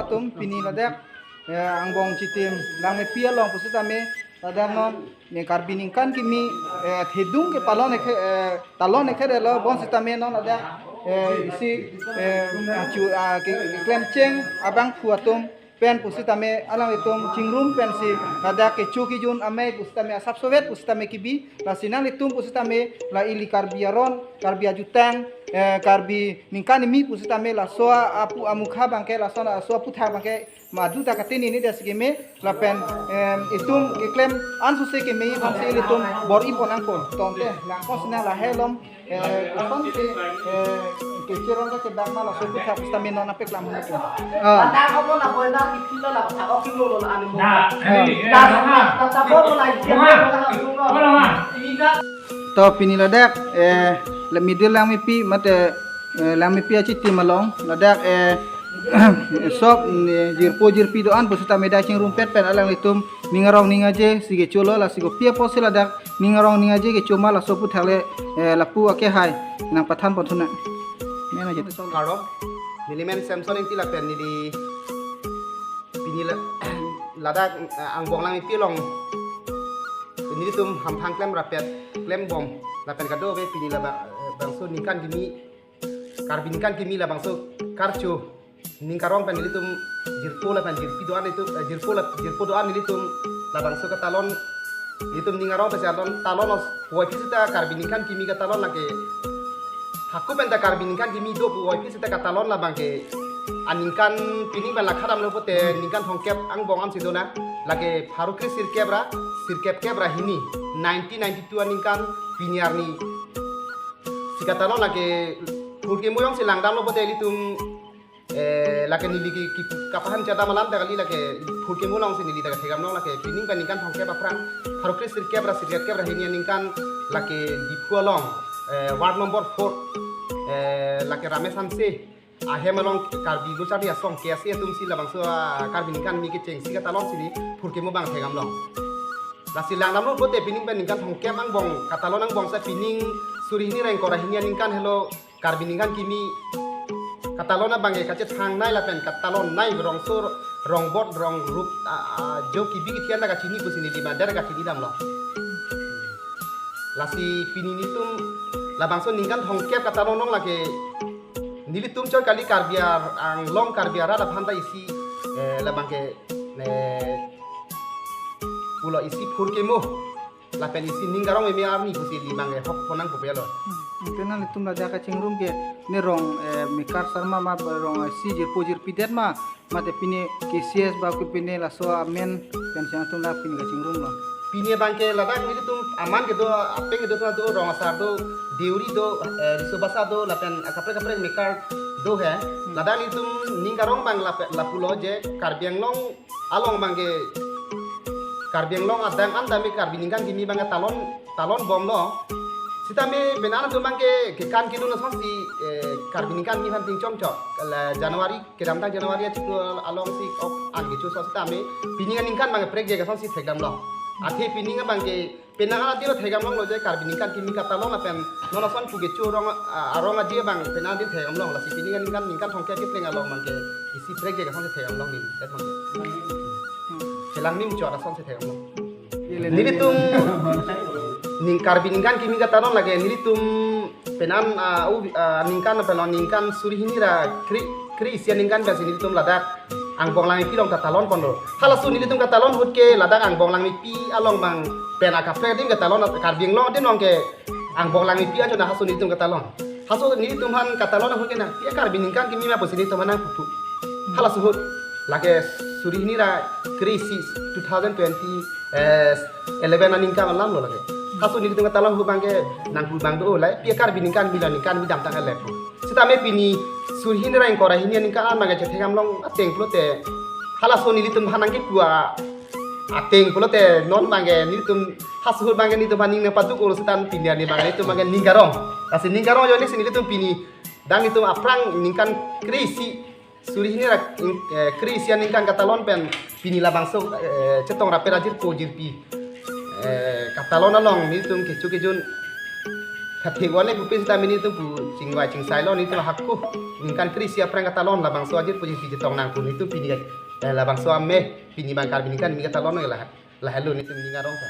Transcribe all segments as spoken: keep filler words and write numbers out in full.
Tum pini ladak, eh, angbong chitim langmepi along pusitame ladak non ne Karbi ningkan kimi, eh, thedung ke palon ekhe, eh, talon ekhedetlo bonsitame non ladak, eh, isi, eh, achu, ah, ke, keklemcheng abangphu atum pen pusitame alanglitum chingrum pensi ladak kecho kejun amei pusitame asapsovet pusitame kebi, lasi nanglitum pusitame la ili Karbi aron, Karbi ajutang, eh, Karbi ningkan kimi pusitame laso apu amukha abangke, laso laso aputhak abangke madu ta katini ni das keme lapen, em, itum keklem ansose keme aphansi ilitum bor-i pon nangpo. Tangte nangkok sina lahai along, eh, kosonsi, eh, kecherong kachebak ma laso aputhak pusitame non apeklam hanu. Ah. To pini ladak, eh, le middle langmepi mate, eh, langmepi achitim along ladak, eh, sok, eh, jirpo jirpi do-an pusitame dak chingrumpet pen alanglitum ning arong ning aje si kecholo, lasi kopi apotsi ladak ning arong ning aje kecho ma laso aputhak le, eh, lapu akehai nangpathan pon thunang. Mena jete. Kardom, neli men Samson Ingti lapen neli pini la-, ladak, eh, angbong langmepi along nelitum hamphang klem rapet klembom lapen kadokave pini labang, eh, bangso ningkan kimi, Karbi ningkan kimi labangso karcho ning karong pen nelitum jirpo lapen jirpi do-an itu, eh, jirpo la, jirpo do-an nelitum labangso katalon, nelitum ning arong pensi talon, talon os, puvoiphit sita Karbi ningkan kimi katalon lake hako penta Karbi ningkan kimi do puvoiphit sita katalon labangke aningkan pining pen lakha damlo pote ningkan thomkep angbong ansi dona, lake pharo kre sirkep ra, sirkep kep ra hini, nineteen ninety-two aningkan pini arni si katalon lake phurkimo alongsi langdamlo pote ilitum, eh, lake neli ke, ke kapahan chadam alam ta kali, lake phurkimo alongsi neli ta kathegamlong, lake pining pen ningkan thomkep aphrang pharo kre sirkep ra sirkep kep ra hini aningkan lake Diphu along, eh, ward number four, eh, lake Ramesh Hanse ahem along Karbi Lo Charli Asong K S A atumsi labangso, ah, Karbi ningkan kimi kechengsi katalon si neli phurkimo abang thegamlong. Lasi langdamlo pote pining pen ningkan thomkep angbong katalon angbong sa pining suri hini ra ingkoi ra hini aningkan helo Karbi ningkan kimi katalon abangke kachethangnei lapen katalonnei rongso rongbot rongrup, ah, ah, jo kibi kethian ta kachini pusi neli mandar kachini damlo. Lasi pini nelitum labangso ningkan thomkep katalon along lake nelitum choi kali Karbi ar-, Anglong Karbi arat aphan ta isi, eh, labangke, eh, pulo isi phurkimo lapen isi ning karong meme arni pusi neli abangke hok pon nangpo pelo. Hmm, anke nanglitum ladak kachingrum ke ne rong, eh, mekar sarma ma rong, eh, isi jirpo jirpidet ma mate pini K C S ba ke pini laso amen pensi nangtum dak pini kachingrumlo. Pini abangke ladak nelitum aman kedo, apeng kedo ta do, rong asar do, deuri do, eh, riso basa do lapen akaprek kaprek mekar do he. Hmm. Ladak nelitum ning karong abang lape-, lapulo je Karbi Anglong along abangke Karbi Anglong adang an tame Karbi ningkan kimi abangke talon, talon bomlo. Sitame penang atum abangke kekan kedun asonsi, eh, Karbi ningkan kimi aphan ting chomchok. La January, kedamtang January achiklo alongsi ok an kecho so sitame pining aningkan abangke prekjak asonsi thekdamlong. Athe pining abangke penang adim thekdamlonglo je Karbi ningkan kimi katalon lapen non ason pu kecho arong, ah, arong aji abang penang adim thekdamlong, lasi pining aningkan ningkan thomkep kepleng along abangke isi prekjak asonsi thekdamlong ni, det abang. Chelang nim chot asonsi thekdamlong. Nelitum ning Karbi ningkan kimi katalon lake nelitum penang, ah, u-, ah, ningkan penang ningkan suri hini ra kre, kre-isi aningkan pensi nelitum ladak angbong langmepi along katalon ponlo. Halaso nelitum katalon ahut ke ladak angbong langmepi along abang pen akaprek adim katalon, Karbi Anglong adim along ke angbong langmepi anchot na halaso nelitum katalon. Halaso nelitum aphan katalon ahut ke nangpi Karbi ningkan kimi ma pusi nelitum aphan nangpupu. Halaso ahut lake suri hini ra kre-isi two thousand twenty, eh, eleven aningkan alamlo lake. Halaso nelitum katalon ahut abangke nangpu abang do, oh, lake pi Karbi ningkan kimi la ningkan kimi damtang ale pu. Sitame pini suri hini ra ingkoi ra hini aningkan an abangke chethekdamlong ateng pulote halaso nelitum aphan nangkepu ateng pulote non abangke nelitum halaso ahut abangke nelitum aphan ning nangpaduk olo sitame pini arni abangke nelitum abangke ning karong. Lasi ning karong ajoine si nelitum pini dak nelitum aphrang ningkan kre-isi suri hini ra, eh, kre-isi aningkan katalon pen pini labangso, eh, chetong rapet ajirpo jirpi, eh, katalon along nelitum kecho kejun Khathek one pupe sita nelitum pu chingvai chingsailo, nelitum hako ningkan kre-isi aphrang katalon labangso ajirpo jinsi chetong nang pu nelitum pini, eh, labangso ame pini bang Karbi ningkan kimi katalon la, lahelo nelitum ning arong ta.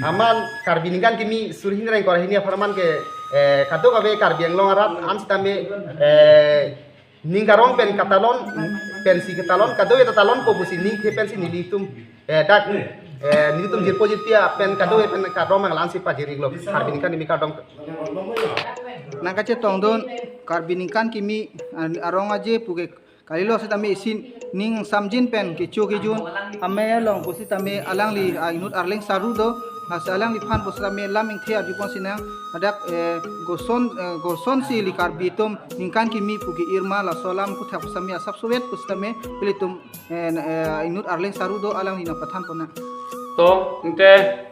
Amat Karbi ningkan kimi suri hini ra ingkoi ra hini apharman ke, eh, kadokave Karbi Anglong arat an sitame, eh, ning karong pen katalon, pensi katalon, kadokave katalonpo pusi ningthe pensi nelitum, eh, dak, eh, nelitum jirpo jirpi pen kadokave pen karong mang langsi pajir-iklo, Karbi ningkan kimi kardom. Nang kachetongdun, Karbi ningkan kimi, ah, arong aje puke kalilo sitame isi ning samjin pen kecho kejun, amei along pusitame alangli, ah, inut Arleng Saru do, lasi alangliphan pusitame lam ingthe arjupon sinang, hadak, eh, goson, eh, gosonsi ili Karbi atum ningkan kimi puke irma laso alam puthak pusitame asap sovet pusitame ilitum, eh, eh, inut Arleng Saru do, alangli nangpathanpon nang. To, ante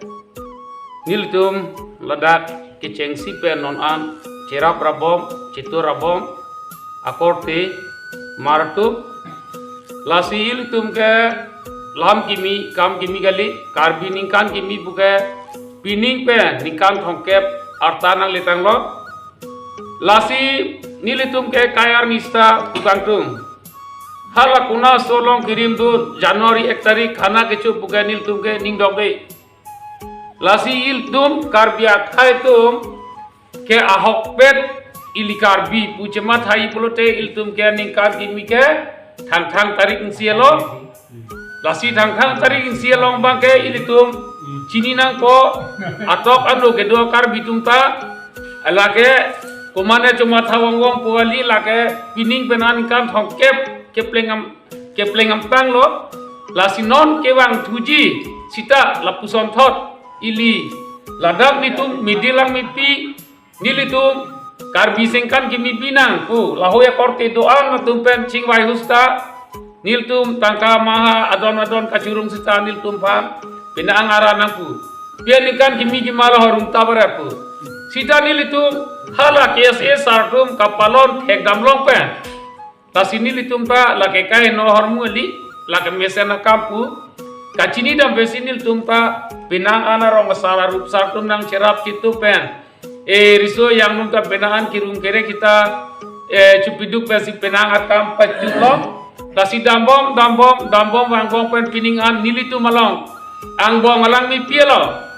nelitum ladak kechengsi pen non an cherap rabom, chetur rabom, akorte mar atum. Lasi ilitum ke lam kimi, kam kimi kali, Karbi ningkan kimi puke pining pen ningkan thomkep arta nangletanglo. Lasi nelitum ke kayar nista tukang tum. Hala kona aso along kirim dun January ek tarik khana kecho puke nelitum ke ning dokde. Lasi ilitum Karbi akhei atum ke ahokpet ili Karbi pu chemathai pulote ilitum ke ningkan kimi ke Thangthang tarik isi alo. Lasi Thangthang tarik isi along abangke ilitum chini nangpo, atok ano kedo Karbi atum ta, lake komatne chomatha vangvang pu kali, lake pining pen ningkan thomkep kepleng am, kepleng amtanglo. Lasi non kevangthuji sita lapuson thot ili ladak nelitum Midi Langmepi, nelitum Karbi ningkan kimi pinang pu lahei akorte do-an atum pen chingvai hu sita, nelitum tangka maha adon adon kachurung sita nelitum aphan pinang ara nang pu. Pi aningkan kimi kima lo harum ta bare pu. Sita nelitum hala K S A sar atum kapalon thekdam long pen, lasi nelitum ta lake kaino ahormu kali, lake mesen akam pu kachinidam pensi nelitum ta pinang an arong asar arup sar atum nangcherap chitu pen, e, riso yang num ta pinang an kirum kere kita, e, chupiduk pensi pinang akam pachulong. Lasi dambom, dambom, dambom vangvang pen pining an nelitum along angbong Langmepi alo.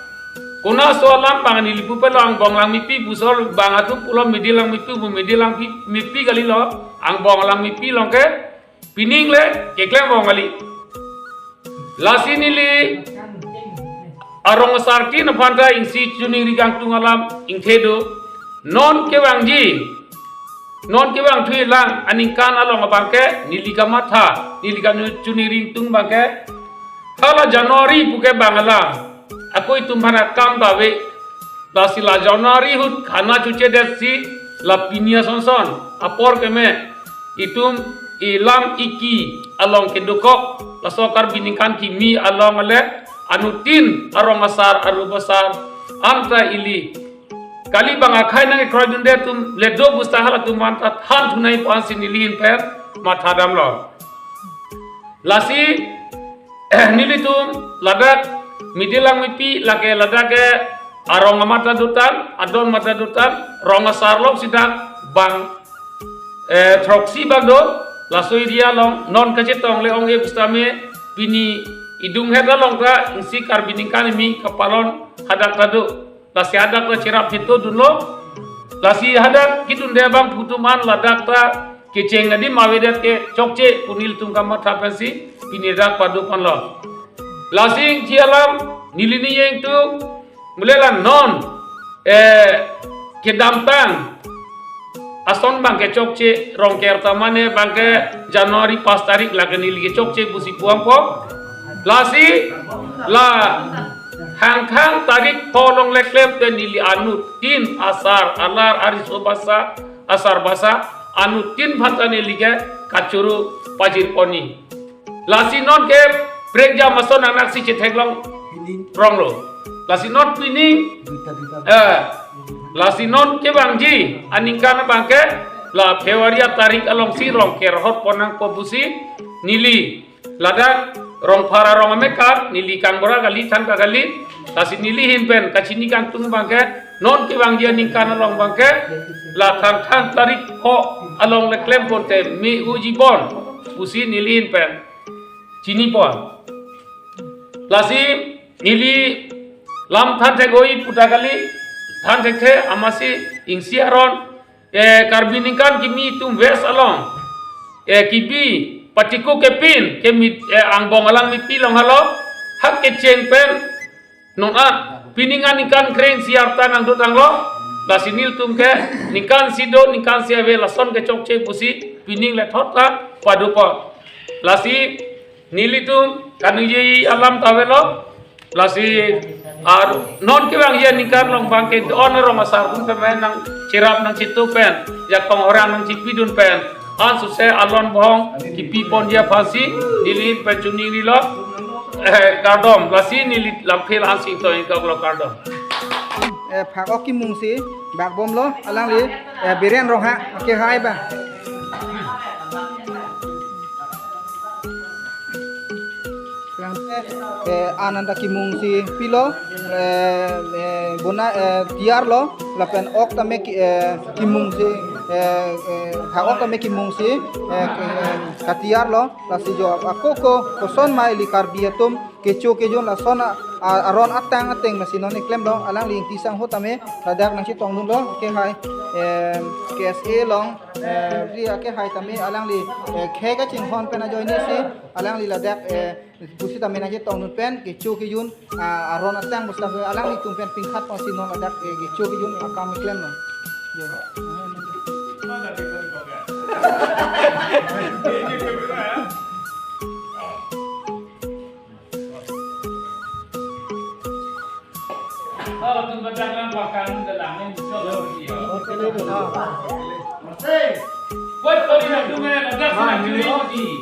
Kona aso alam bang neli pupe lo, angbong Langmepi pu aso bang atum pulo, Midi Langmepi pu, Midi Langmepi kalilo, angbong Langmepi along ke pining le keklem vang kali. Lasi neli arong asar tin aphan ta isi chuningri kangtung alam ingthe do. Non kevangji, non kevangthu-ik lang aningkan along abangke neli kamatha, neli kachuningri kangtung abangke hala January puke bang alam ako itum aphan akam ta ave. Lasi la January ahut khana chochedetsi la pini asonson apor keme itum ilam iki along kedokok laso Karbi ningkan kimi along ale anuttin arong asar arup asar anta ili kali bang akhei nangkekroidunde atum le do pu sita halatum aphan ta than thunai pu ansi neli ahin pen mathadamlo. Lasi nelitum ladak Midi Langmepi lake ladak ke arong amat ta dotan, adon amat ta dotan, rong asar along sita bang, eh, throksi bang do, laso area along non kachetong le ong-e pu sitame pini idung het along ta isi Karbi ningkan kimi kapalon hadak ta do. Lasi hadak ta cherap chitu dunlo. Lasi hadak kedunde abang pu atum an ladak ta kecheng adim avedet ke chokche pu nelitum kamatha pensi pini dak padoponlo. Lasi ingthi alam neli ningje ingtung, mule la non, eh, kedamtang ason abangke chokche, Rongker ta mane abangke January pas tarik lake neli kechokche pusi pu-angpo. Lasi la Thangthang tarik pho along le klem pen neli anuttin asar alar ariso basa, asar basa, anuttin aphan ta neli ke kachoro pajirpon-ik. Lasi non ke prekjam ason nangnaksi chetheklong ronglo. Lasi non pining, eh, lasi non kevangji aningkan abangke la February tarik alongsi Rongker ahut pon nangpo pusi neli ladak Rongphar arong amekar neli kangbura kali, than ta kali, lasi neli ahin pen kachini kangtung abangke Non kevangji aningkan along abangke la Thangthang tarik pho along le klem ponte me-ojibon pusi neli ahin pen chinipon. Lasi neli lam than thek-oi puta kali, than thekthe amatsi isi aron, eh, Karbi ningkan kimi atum West along, eh, kebi patiko kepin kemi, eh, angbong alang mipi along halo, hak kecheng pen non-an pining aningkan kreng isi arta nangdotanglo. Lasi nelitum ke ningkan isi do, ningkan isi ave, lason ke chokche pusi pining le thot ta padopon. Lasi nelitum kaningje alam ta avelo. Lasi ar non kevangji aningkan along abangke do-an arong asar atum pen nangcherap nangchitu pen, jakong orang nangchipidun pen, ansose alon bohong kipiponji aphansi neli ahin pen choningrilo, eh, kardom. Lasi neli lamthe la-an si ingtoi ingkoklo, kardom. Eh, phak-ok kimungsi bakbomlo alangli, eh, Biren Ronghang, okay, hai ba. Yang, eh, ananta kimungsi pilo, eh, eh, bona, eh, tiarlo, lapen ok tame ki-, eh, kimungsi, eh, eh, phak-ok tame kimungsi, eh, eh, katiarlo, lasi jo ako ko koson ma ili Karbi atum kecho kejun lason a, a, aron atang ateng masi non keklem do, alangli Ingti Sangho tame ladak nangchetongdunlo, okay, hai, eh, K S A along, eh, ri, okay, hai tame alangli, eh, khei kachinghon pen ajoine si alangli ladak, eh, pusi tame nangchetongdun pen kecho kejun, ah, aron atang pusi tame alanglitum pen pingkhat pusi non ladak, eh, kecho kejun akam klemlo. Ya.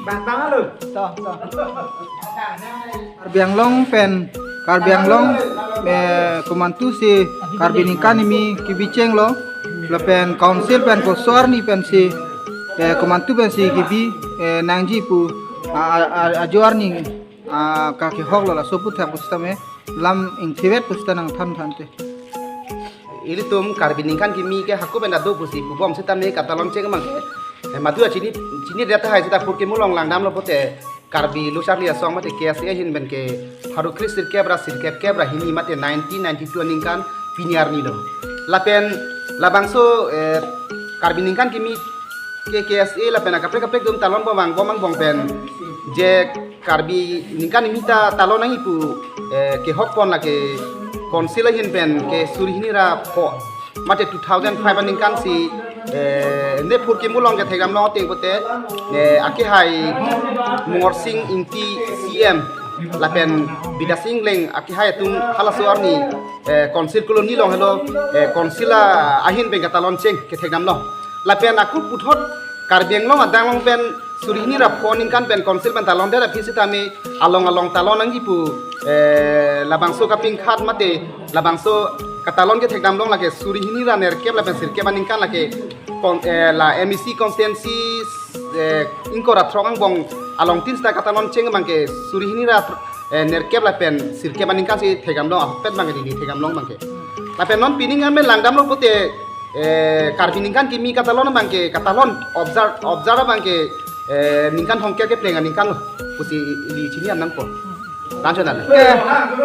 Bang, bang, halo. Toh, toh. Karbi Anglong pen, Karbi Anglong, eh, komantu si Karbi ningkan kimi kebi chenglo, lapen council pen koso arni pensi, eh, komantu pensi kebi, eh, nangji pu, a, a, a, ajo arni, a, kakehoklo, laso aphuthak pusitame lam ingthivet pusita nangthan thante. Ilitum Karbi ningkan kimi ke hako pen ta do pusi pubom sitame katalon cheng abangke, eh, madu chini, chini data hai sita phurkimo along langdamlo pote Karbi Lo Charli Asong mate K S A ahin pen ke pharo kre sirkep ra sirkep kep ra hini mate nineteen ninety-two aningkan pini arni lo. Lapen labangso, eh, Karbi ningkan kimi ke K S A lapen akaprek kaprek atum talonbom angbong angbong pen je Karbi ningkan kimi ta talon nangji pu, eh, kehokpon lake council ahin pen ke suri hini ra pho mate two thousand five aningkan si, eh, ne phurkimo along kethekdamlong ateng pote, eh, akehai Mungorsing Ingti C M lapen Bidya Sing Engleng akehai atum halaso arni, eh, council colony along helo, eh, council ahin pen katalon cheng kethekdamlong. Lapen ako puthot Karbi Anglong adang along pen suri hini ra pho aningkan pen council pen talondet aphi sitame along along talon nangji pu, eh, labangso kapingkhat mate labangso katalon kethekdamlong lake suri hini ra nerkep lapen sirkep aningkan lake kon-, eh, la M A C constituency, eh, ingkoi ra throk angbong along tin sita katalon cheng abangke suri hini ra thr-, eh, nerkep lapen sirkep aningkan si thekdamlong, ahokpet abangke neli thekdamlong abangke. Lapen non pining amen langdamlo pote, eh, Karbi ningkan kimi katalon abangke, katalon observe, observe abangke, eh, ningkan hongke kepleng aningkan lo pusi ili chini an nangpo. Langsung nang. Eh,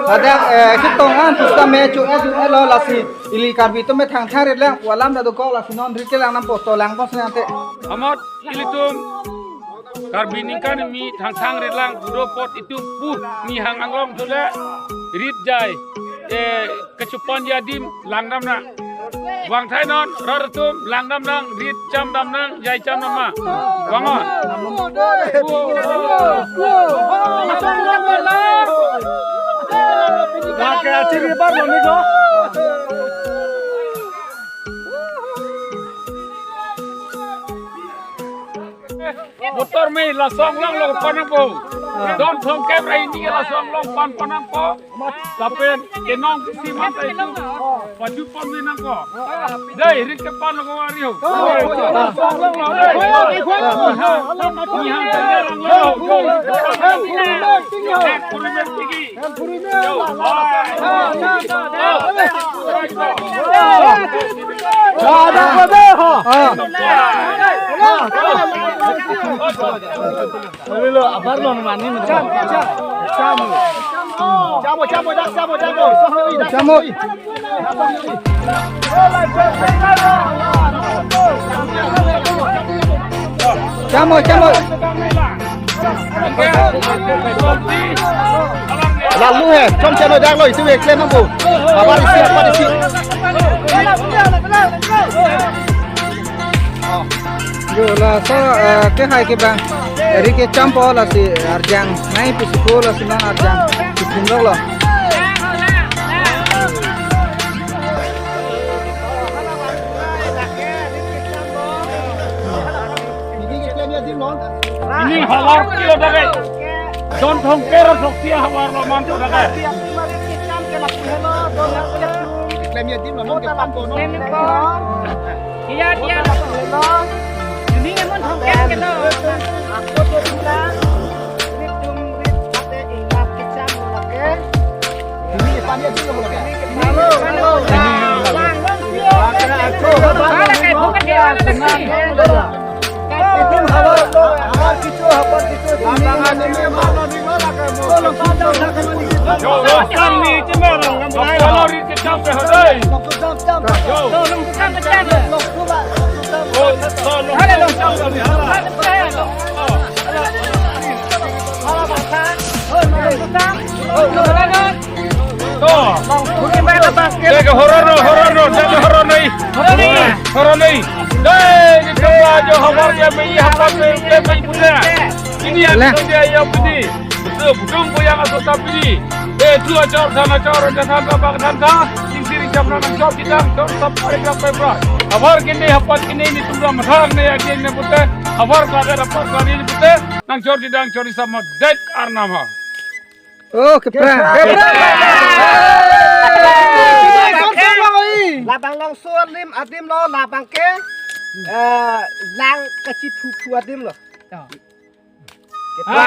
ada, eh, ketong an pusitame cho-e cho-elo lasi ili Karbi atum Thangthang rit lang pu alam ta dokok, lasi non rit kelang nangpo, to lang pon sini ante. Amot ilitum Karbi ningkan kimi Thangthang rit lang pu do apot itum pu Nihang Anglong chule rit jai, eh, kechoponji adim langdam nang. Vangthai non, rat atum langdam nang, rit chamdam nang, jai chamdam nang. Vang non. Vang ke achiri bar lo ni ko. Motor me lason along lo pan nangpo. Don Thomkep ra hini lason along pan pan nangpo. Lapen kenong kisi mata itum pajut pon me nangpo. Dei, rit kepan lo ko ari ho. Lason along lo, dei. Nihang, nihang, nihang, nihang, nihang. Chamo, chamo, dak chamo, chamo. Chamo. Chamo, chamo. Lalu he, chom chano dak lo, itum eklem nangpo. Havar isi, havar isi. Yo, laso, eh, kehai kebang. Eri kechampo lasi arjang. Nai pusi ko lasi nang arjang. Kitum lo. Ini havar kilo dak ke. Don Thomkep ra sok sia havar lo man dak ke. Klem ya dim lo, non ke pan ko, non. Iya, iya. Ini ngemon Thomkep ke lo. Aku tuh bilang, ini tum rit ate ingat kecam lo ke. Ini pan ya dim lo ke. Halo, halo. Lang, lang, lang. Ada kayak bukan dia, ada kayak. Itum havar, havar kecho, havar kecho. Yo, yo, sang ni cemar, nang mulai. Kalau rit kecam pe hadai. Yo. To. Jaga horor no, horor no, jaga horor no. Horor no. Horor no. Dei, di tempat jo havar ya me havar me me punya. Ini yang dia ya pedi. Betul, betul ko yang asal tapi. Eh, tu achor sana achor, jangan apa apa sana. Sing sing jam nang chor kita, chor sab pare ka pepra. Havar kene havar kene ini tum ra mathang ne ya kene pute. Havar ka ada havar ka ini pute. Nang chor kita, chor sama det arnama. Oh, kepra. Kepra. Labang longso adim, adim lo, labang ke, eh, lang kachiphu phu adim lo. Kepra.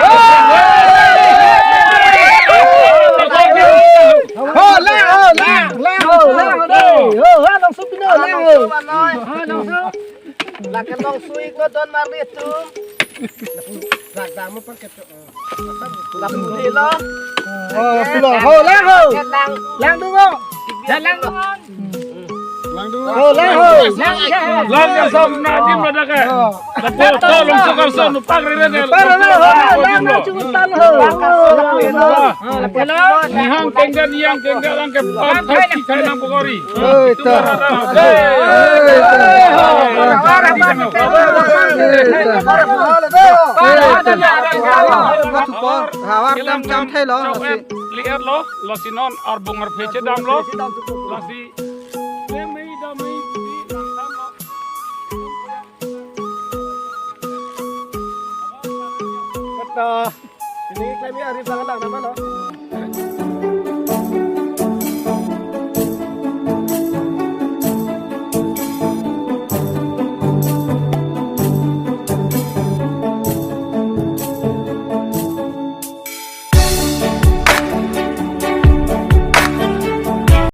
Ho, lang, ho, lang, lang, ho, lang, ho, dei. Ho, ha, longso pino, lang, ho. Longso anoi. Lake longso ik lo don marli atum. Dak dam mo pan kecho. Lapu de lo. Oh, pulo. Ho, lang ho. Lang. Lang dungo. Lang dungo. Lang dungo. Ho, lang ho. Lang, lang. Lang ya som na dim lo dak ke. Oh. Lapu to longso karso nupak rere ne. Pak rere ho. Lang, lang, lang, chungutan ho. Nihang kengga, nihang kengga lang ke pan thai si thai nang pokori. Oi, ta. Havar dam cham thai lo, lasi. Liar lo, lasi non arbong arphe chedam lo, lasi. Kata, ini kami hari bangalang nama lo.